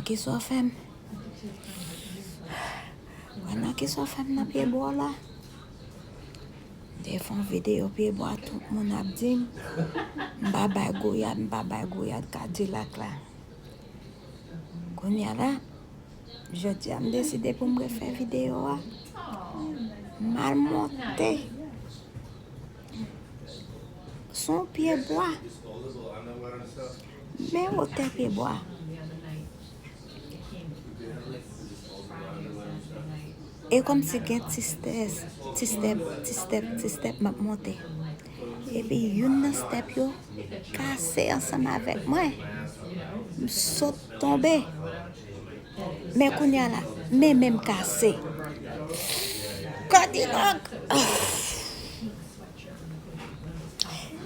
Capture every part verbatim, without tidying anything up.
Kisa w fè m? Wè nan kisa w fè m nan pye bwa w la? M te fè yon videyo pye bwa, tout moun ap di m, m pa bay gouyad, m pa bay gouyad Kadilak la. Kounye a la, jodi a m deside pou m refè videyo a. M al monte sou yon pye bwa. Men wotè pye bwa. E kòmsi gen ti stè, ti stèp, ti stèp, ti stèp m ap monte. Epi youn nan stèp yo kase ansanm avèk mwen. M sot tonbe. Men kounye a la, men men m kase. Kadilak!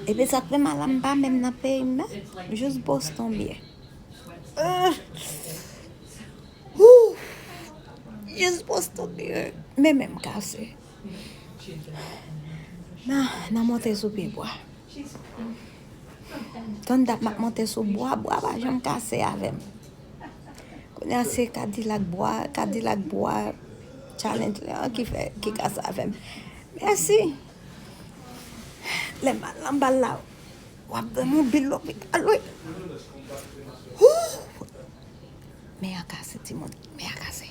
Epi sa k fè mal la, m pa menm nan peyi m, non. Jis Boston m ye. Ah! Wou! Jis Boston m ye. Men men m kase. Nan, nan monte sou pye bwa. Tann dat m ap monte sou bwa, bwa pa janm kase avè m. Kounye a se Kadilak bwa, Kadilak bwa challenge la ki fè, ki kase avè m. Mèsi. Lè m al nan bal la, w ap jwenn yon bil lopital, wi. Wou! Men an kase, timoun, men an kase.